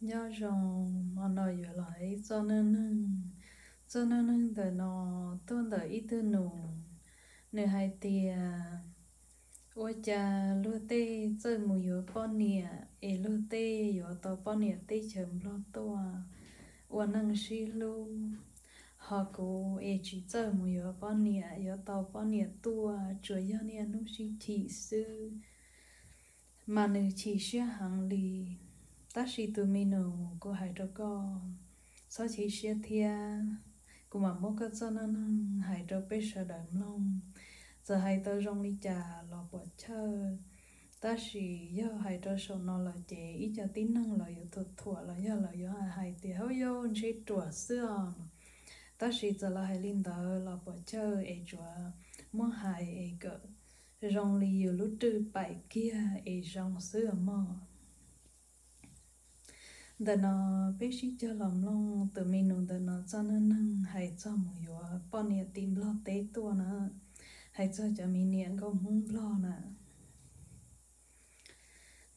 Nyob zoo, hmo no yuav los hais txoj neej neeg. Txoj neej neeg ntawm no tuaj ntawm ib tug nus, nws hais tias, ua cas luag tej txawj mus yuav poj niam es luag tej yuav tau poj niam teb chaws Nplog tuaj ua neej sib hlub, ho kuv es tsis txawj mus yuav poj niam, yuav tau poj niam tuaj tsuas yog niaj hnub sib chim xwb. Mas nws chim siab heev li. Tab sis tus me nus, kuv hais rau koj, txhob chim siab thiab. Kuv mam muab koj txoj neej neeg hais rau peb sawv daws mloog. Txawm hais tau zoo li cas los puas chawj, tab sis yog hais rau saum no lawm ces ib co tib neeg lawv yuav thuam thuam los yog lawv yuav hais tias, hauj yauj, ntshe ruam xwb os. Tab sis txawm lawv hais li ntawd los puas chawj, es tsuas muab hais es kom zoo li yus lub rwj paim kiag es zoo xwb os mog. Ntawm no peb sib cog los mloog tus me nus ntawm no txoj neej neeg hais txog mus yuav poj niam tim Nplog teb tuaj na, hais txog cov me niam nkauj Hmoob Nplog na.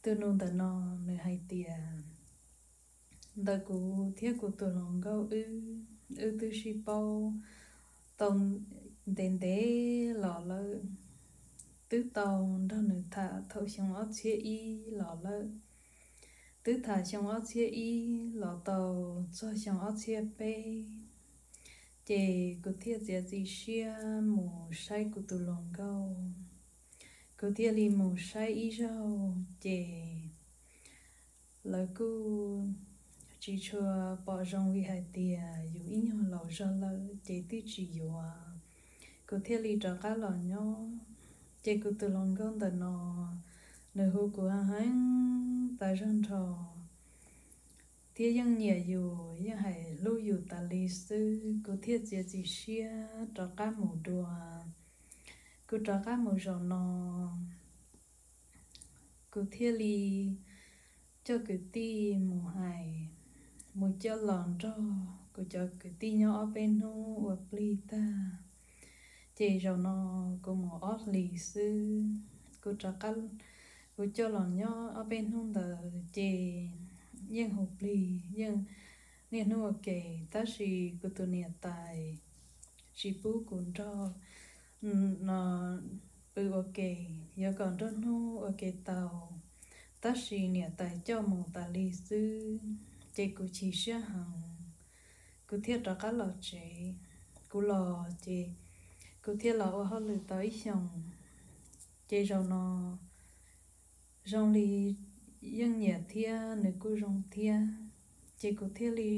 Tus nus ntawm no nws hais tias, ntawm kuv thiab kuv tus hluas nkauj wb, wb twb sib paub tau ntev ntev los lawm, twb tau nrog nws tham thaum xyoo ob txhiab ib los lawm, twb tham xyoo ob txhiab ib los tau txog xyoo ob txhiab peb, ces kuv thiaj txiav txim siab mus saib kuv tus hluas nkauj. Kuv thiaj li mus saib ib zaug, ces lawv kuj tsis tshua pom zoo li hais tias yus ib nyuag laus zog lawm ces twb tsis yuav. Kuv thiaj li rov qab los nyob. Ces kuv tus hluas nkauj ntawm no, nws hu kuv heev heev tas zog nrho thiab yeej nyiam yus, yeej hais hlub yus tas li xwb, kuv thiaj txiav txim siab rov qab mus dua. Kuv rov qab mus zaum no, kuv thiaj li coj kwv tij mus hais, mus coj los nrog kuv cov kwv tij nyob ob peb hnub ua plig tag. Ces zaum no kuv mus ob hlis xwb, kuv rov qab, kuv coj los nyob ob peb hnub ntawd ces yeej hu plig, yeej niaj hnub ua ke, tab sis kuv tus niam tais tsis pub kuv nrog no pw ua ke, yuav kom nruab hnub ua ke tau, tab sis niam tais coj mus tas li xwb, ces kuv chim siab heev, kuv thiaj rov qab los tsev. Kuv los ces kuv thiaj los ua hauj lwm tau ib xyoos, ces zaum no zoo li yeej nyiam thiab nws kuj zoo thiab, ces kuv thiaj li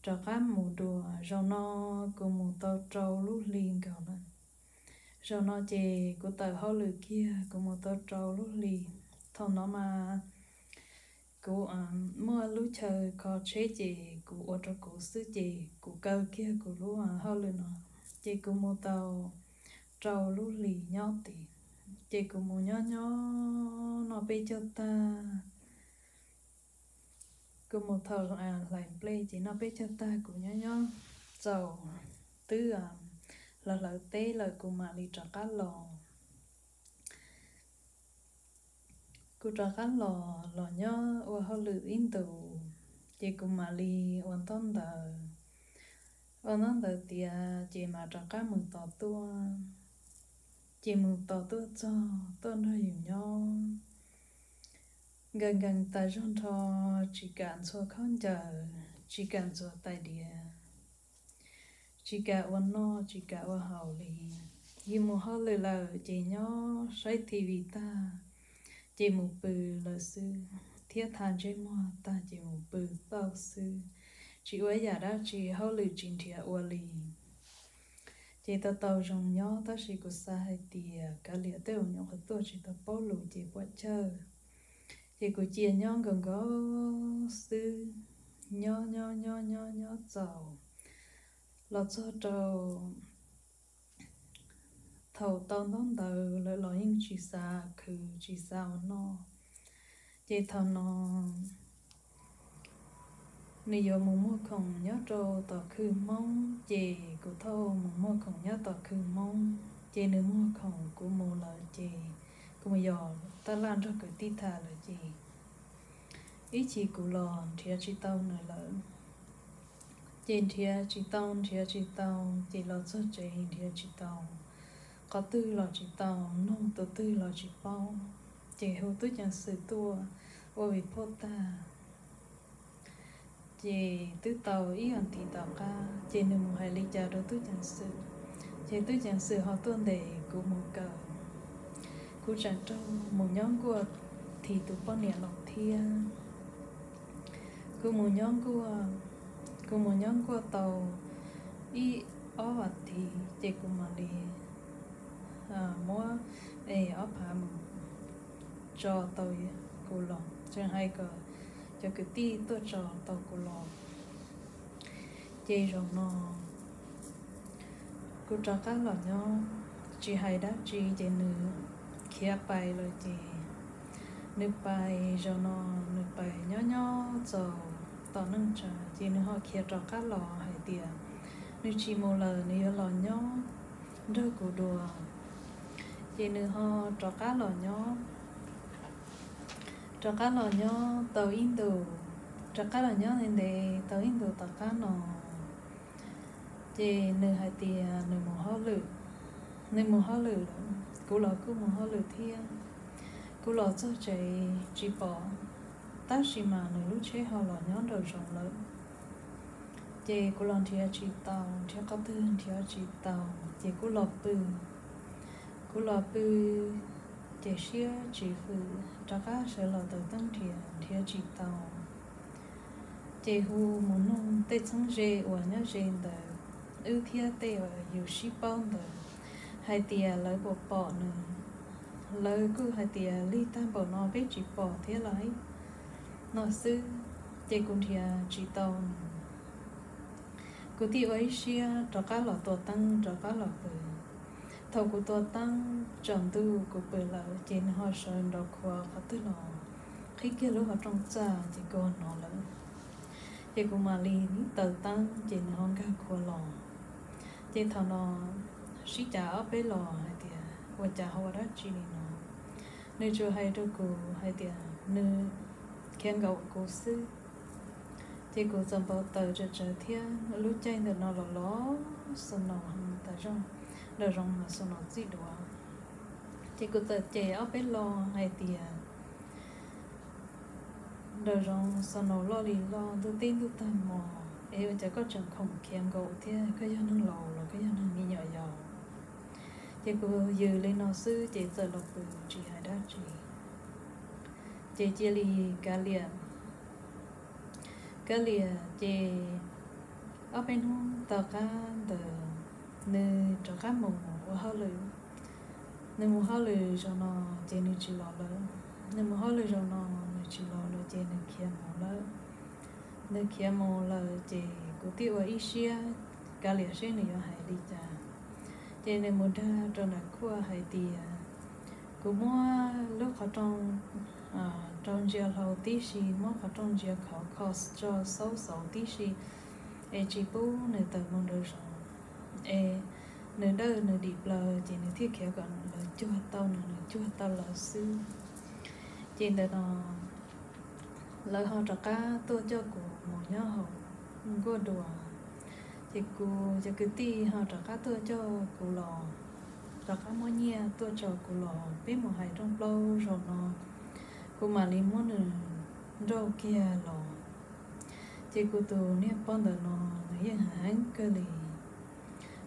rov qab mus dua. Zaum no kuv mus tau rau lub hli nkaus lawm. Zaum no ces kuv tawm hauj lwm kiag, kuv mus tau rau lub hli. Thaum no mas kuv muaj lub chaw kho tsheb ces kuv ua rau kuv xwb, ces kuv kaw kiag kuv lub hauj lwm no, ces kuv mus tau rau lub hlis nyob tid. Ces kuv mus nyob nyob noj peb caug tag, kuv mus thaum hlais nplej ces noj peb caug tag kuv nyob nyob txaus, twb hlawv hlawv teb lawm kuv mam li rov qab los. Kuv rov qab los, los nyob ua hauj lwm ib ntus, ces kuv mam li ua ntaub ntawv. Ua ntaub ntawv tiav ces mam rov qab mus tos tuaj. Ces mus tos tuaj txog tuaj nrog yus nyob, nkees nkees tas zog nrho, tsis kam ntxhua khaub ncaws, tsis kam ntxhua tais diav, tsis kam ua noj tsis kam ua haus li. Yus mus hauj lwm lawm ces nyob saib T V tag ces mus pw lawm xwb, thiab tha ntsej muag tag ces mus pw tau xwb, tsis ua yam dab tsi, hauj lwm tsis nrhiav ua li. Ces tau tau zoo nyob, tab sis kuv xav hais tias kav liam tej uas nyuam qhuav tuaj tsis tau paub lus ces puas chawj. Ces kuv cia nyob nkaus nkaus xwb, nyob nyob nyob nyob nyob txaus los txog rau thaum tau ntaub ntawv lawm los yeej tsis xav khwv tsis xav ua noj. Ces thaum no nws yuav mus muag khoom nyob rau tom khw Hmoob, ces kuv thauj mus muag khoom nyob tom khw Hmoob. Ces nws muag khoom kuv mus lawm, ces kuv mus yos taj laj nrog kwv tij tham lawm ces Ib chim kuv los nrhiav tsis tau nws lawm, ces nrhiav tsis tau, nrhiav tsis tau, ces los txog tsev nrhiav tsis tau, qhov twg los tsis tau, nug tus twg los tsis paub, ces hu tub ceev xwm tuaj ua vim phoj tag. Ces twb tau ib as thiv tom qab, ces nws mus hais li cas rau tub ceev xwm, ces tub ceev xwm ho tuaj ntes kuv mus kawm. Kuv tseem raug mus nyob nkuaj thiv tus poj niam los thiab. Kuv mus nyob nkuaj, kuv mus nyob nkuaj tau ib ob as thiv, ces kuv mam li muab es ob phav mus tso tau kuv los, tseem hais kom cov kwv tij tuaj tso tau kuv los. Ces zaum no kuv rov qab los nyob, tsis hais dab tsi ces nws khiav pais lawm ces nws pais, zaum no nws pais nyob nyob txaus tom neej tsa ces nws ho khiav rov qab los hais tias nws tsis mus lawm, nws yuav los nyob nrog kuv dua. Ces nws ho rov qab los nyob, rov qab los nyob tau ib ntus, rov qab los nyob ntev ntev tau ib ntus tom qab no, ces nws hais tias nws mus hauj lwm, nws mus hauj lwm lawm, kuv los kuj mus hauj lwm thiab. Kuv los txog tsev tsis pom, tab sis mas nws lub tsheb ho los nyob nraum zoov lawm. Ces kuv los nrhiav tsis tau, nrhiav qhov twg nrhiav tsis tau, ces kuv los pw. Kuv los pw, ces siab tsis hwm, rov qab sawv los taws teeb nrhiav, nrhiav tsis tau. Ces hu mus nug tej txheeb ze uas nyob ze ntawd, wb thiab tej uas yus sib paub ntawd, hais tias lawv puas pom nws. Lawv kuj hais tias lig tag npaum no peb tsis pom thiab lauj, no xwb. Ces kuv nrhiav tsis tau nws, kuv thiaj ua ib siab rov qab los tua teeb, rov qab los pw. Thaum kuv tua teeb tsaus ntuj kuv pw lawm, ces nws ho sawv nrov khuav qhov twg los, qhib kiag lub qhov rooj txaj ces kuv ho hnov lawm. Ces kuv mam li taws teeb ces nws ho nkag khuav los. Ces thaum no sib cav ob peb los hais tias ua cas ho ua dab tsi li no. Nws tsuas hais rau kuv hais tias nws khiav nkaum kuv xwb. Ces kuv txawm npau taws tsawv tsawv thiab, lub caij ntawm no los los snow heev tas zog, nraum zoov mas snow txij duav. Ces kuv txawm cem ob peb lo hais tias nraum zoov snow loj li loj, ntuj teb ntuj tag hmo, es ua cas koj tseem khoom khiav nkaum thiab, koj yog neeg laus los koj yog neeg me nyuam yaus? Ces kuv yws li no xwb ces txawm los pw tsis hais dab tsi. Ces cia li kav liam, kav liam ces ob peb hnub tom qab ntawd nws rov qab mus ua hauj lwm. Nws mus hauj lwm zaum no ces nws tsis los lawm, nws mus hauj lwm zaum no nws tsis los lawm ces nws khiav mus lawm. Nws khiav mus lawm ces kuv thiaj ua ib siab kav liam seb nws yuav hais li cas. Ces nws mus dag rau nram khuaj hais tias kuv muab lub qhov rooj rau ntsia hlau tib si, muab qhov rooj ntsia khov kho tso xaub xauv tib si, es tsis pub nws tawm mus nraum zoov, es nws dawj nws dim plaws ces nws thiaj khiav kom lawv cuag tau nws, nws cuag tau lawv xwb. Ces ntawm no lawv ho rov qab tuaj coj kuv mus nyob hauv nkuaj dua. Ces kuv cov kwv tij ho rov qab tuaj coj kuv los, rov qab muab nyiaj tuaj tso kuv los peb mus hais rooj plaub zaum no, kuv mam li muab nws nrauj kiag los. Ces kuv tus niag pog ntawm no nws yeej hav heev kawg li,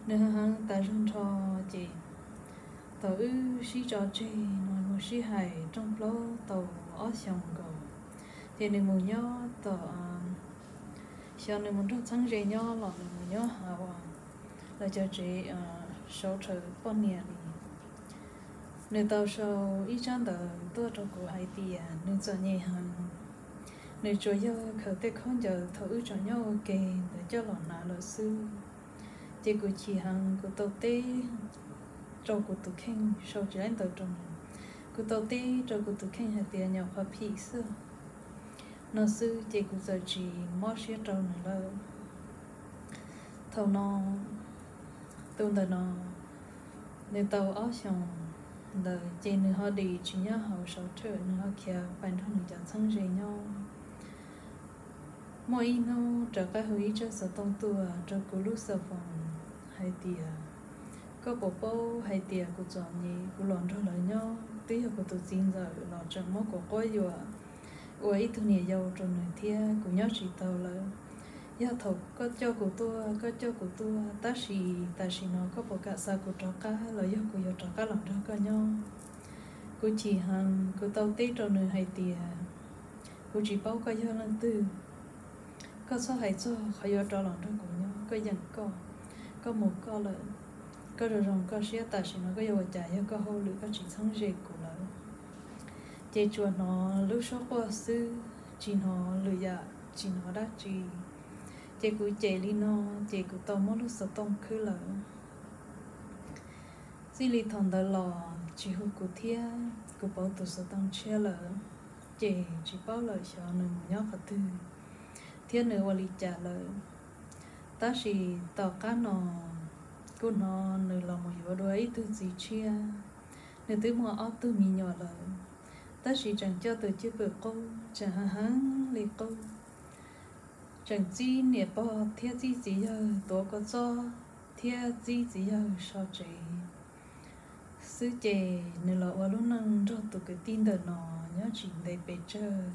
nws hav heev tas zog nrho. Ces thaum wb sib tso tseg no mus sib hais rooj plaub tau ob xyoos nkaus, ces nws mus nyob tom, xyov nws mus nrog txheeb ze nyob los nws mus nyob hauv lawv cov tsev sau rhawv poj niam li. Nws tau sau ib tsab ntawv tuaj rau kuv hais tias nws txom nyem heev, nws tsuas yog khaws tej khaub ncaws thaum wb tseem nyob ua ke ntawd coj los hnav lawm xwb. Ces kuv chim heev, kuv tau teb rau kuv tus kheej, sau tsis laib ntawv rau nws, kuv tau teb rau kuv tus kheej hais tias nyuam qhuav phim xwb no xwb, ces kuv txawm tsis mob siab rau nws lawm. Thaum no, tus ntawm no nws tau ob xyoos ntawd ces nws ho dim tsis nyob hauv sawv thawj, nws ho khiav pais nrog nws cov txheeb ze nyob. Muaj ib hnub rov qab hu ib tsab xov tooj tuaj rau kuv lub xov foos hais tias, koj puas paub hais tias kuv txom nyem kuv los nrog lawv nyob twb yog kuv tus txiv ntxawm los tseem muab kuv quab yuam ua ib tug niam yau rau nws thiab kuv nyob tsis tau lawm. Yog thaum koj coj kuv tuaj, koj coj kuv tuaj, tab sis tam sim no koj puas kam xa kuv rov qab los yog kuv yuav rov qab los nrog koj nyob? Kuv chim heev, kuv tau teb rau nws hais tias, kuv tsis paub koj yog leej twg. Koj txhob hais txog qhov yuav rov los nrog kuv nyob, koj yeem koj, koj mus koj lawm. Koj zoo zoo koj siab, tam sim no koj yuav ua cas yog koj hauj lwm, koj tsis txheeb ze kuv lawm. Ces tsuas hnov lub suab quaj xwb, tsis hnov lwm yam, tsis hnov dab tsi. Ces kuv cem li no, ces kuv tau muab lub xov tooj khwb lawm. Txij li thaum ntawd los tsis hu kuv thiab, kuv pauv tus xov tooj tshiab lawm, ces tsis paub lawm xyov nws mus nyob qhov twg thiab nws ua li cas lawm. Tab sis tom qab no kuv hnov nws los mus yuav dua ib tug txiv tshiab, nws twb muaj ob tug me nyuam lawm, tab sis tseem coj tus cwj pwm qub, tseem heev heev li qub, tseem txib niam pog thiab txib txiv yawg tuav kua txob thiab txib txiv yawg so tsev xwb, ces nws los ua lub neej nrog tus kwv tij ntawm no nyob tsis ntev pes tsawg.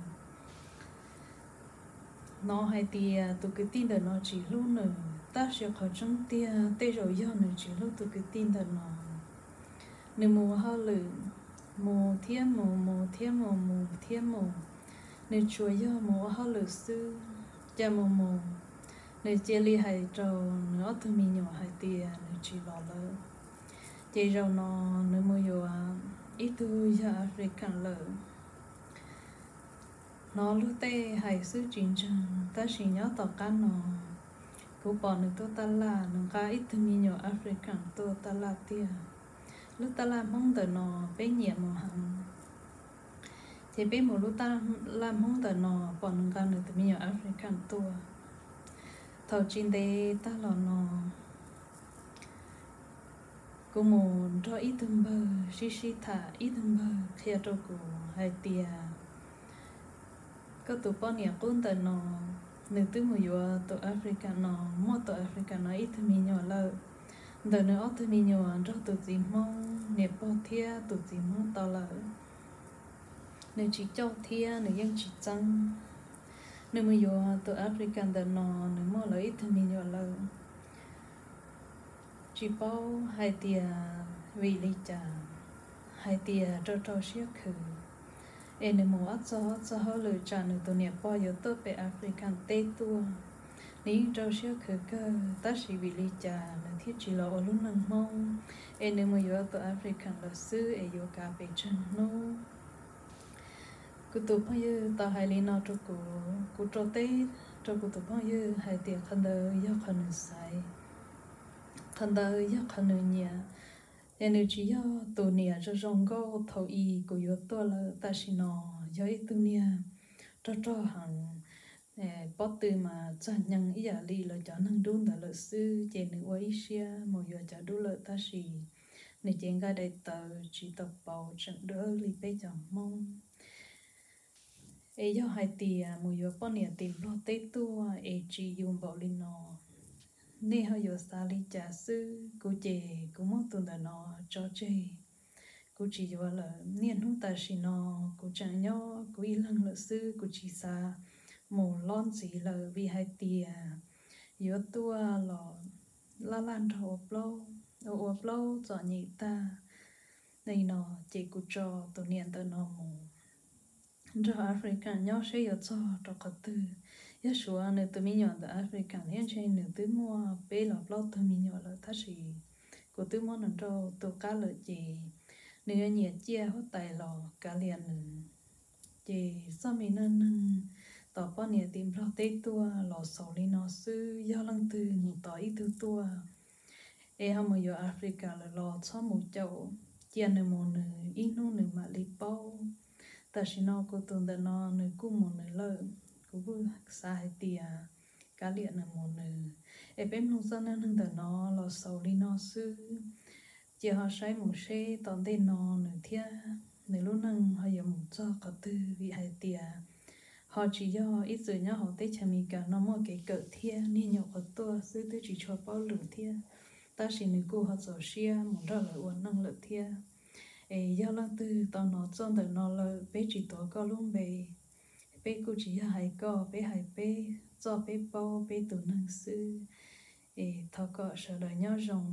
Hnov hais tias tus kwv tij ntawm no tsis hlub nws, tab sis qhov tseeb tiag tej zaum yog nws tsis hlub tus kwv tij ntawm no. Nws mus ua hauj lwm, mus thiab mus, mus thiab mus, mus thiab mus. Nws tsuas yog mus ua hauj lwm xwb, cas mus mus, nws cia li hais rau nws ob tug me nyuam hais tias nws tsis los lawm. Ces zaum no nws mus yuav ib tug yawg African lawm. Hnov luag tej hais xwb tsis ntseeg, tab sis nyob tom qab no kuv pom nws tuaj taj laj, nws nqa ib tug me nyuam African tuaj taj laj tiag. Lub taj laj Hmoob ntawm no peb nyiam mus heev, ces peb mus lub taj laj Hmoob ntawm no pom nws nqa nws tus me nyuam African tuaj. Thaum tsis ntev tag los no kuv mus nrog ib tug npawg sib sib tham, ib tug npawg qhia rau kuv hais tias, koj tus poj niam qub ntawm no, nws twb mus yuav tus African no, muaj tus African no ib tug me nyuam lawm. Ntawm nws ob tug me nyuam nrog tus txiv Hmoob niam pog thiab tus txiv Hmoob tau lawm. Nws tsis coj thiab nws yeej tsis txeeb. Nws mus yuav tus African ntawm no, nws muaj lawv ib tug me nyuam lawm. Tsis paub hais tias vim li cas, hais tias rau rau siab khwv, es nws mus ob txog ob txog hauj lwm tsam nws tus niam pog yuav tuaj pem African teb tuaj. Nws yeej rau siab khwv kawg, tab sis vim li cas nws thiaj tsis los ua lub neej Hmoob, es nws mus yuav tus African lawm xwb es yuav kav pes tsawg hnub. Kuv tus phooj ywg tau hais li no rau kuv, kuv rau teb rau kuv tus phooj ywg hais tias qhov ntawd yog qhov nws xaiv, qhov ntawd yog qhov nws nyiam. Es nws tsis yog tus niam zoo zoo nkauj thaum i kuv yuav tuaj lawm, tam sim no yog ib tug niag rog rog heev, pob tw mas txog nyeeg ib yam li lawv cov neeg dub ntawd lawm xwb, ces nws ua ib siab mus yuav cov dub lawm, tab sis nws cev nqaij daim tawv tsis tau pauv, tseem dawb li peb cov Hmoob. Es yog hais tias mus yuav poj niam tim Nplog teb tuaj es tsis yus npaum li no, nej ho yuav xav li cas xwb? Kuv ces kuv muab tus ntawm no tso tseg, kuv tsis yuav lawm. Niaj hnub tam sim no kuv tseem nyob kuv ib leeg lawm xwb, kuv tsis xav mus lob ntxiv lawm, vim hais tias yuav tuaj los laj laj nrog ua plaub, ua ua plaub txom nyem tag li no, ces kuv tso tus niam ntawm no mus nrog African nyob seb yuav txog rau qhov twg. Yog suav nws tus me nyuam ntawm African thiab ntshe nws twb muaj peb los plaub tug me nyuam lawm, tab sis kuv twb muab nws nrauj tu qab lawm, ces nws yuav nyiam ciaj huab tais los kav liam nws. Ces txoj me neej neeg tos poj niam tim Nplog teb tuaj los xaus li no xwb. Yog leej twg mus tos ib tug tuaj es ho mus yuav Africa lawm los txhob mus caum, cia nws mus nws, ib hnub nws mam li paub. Tam sim no kuv tus ntawm no nws kuj mus nws lawm, kuv kuj xav hais tias kav liam nws mus nws. Es peb mloog txoj neej neeg ntawm no los xaus li no xwb, cia ho saib mus seb tom ntej no nws thiab nws lub neej ho yuav mus txog qhov twg, vim hais tias Ho tsis yog ib txwm nyob hauv teb chaws Amelikas no muaj kev kawm thiab, niag nyuam qhuav tuaj xwb twb tsis tshua paub lus thiab, tab sis nws kuj ho txaus siab mus nrog lawv ua neej lawm thiab. Es yog leej twg tau hnov txoj ntawm no lawm, peb tsis tuav koj lub npe, peb kuj tsis yog hais koj, peb hais peb txoj peb paub peb tus neeg xwb. Es thov kom sawv daws nyob zoo.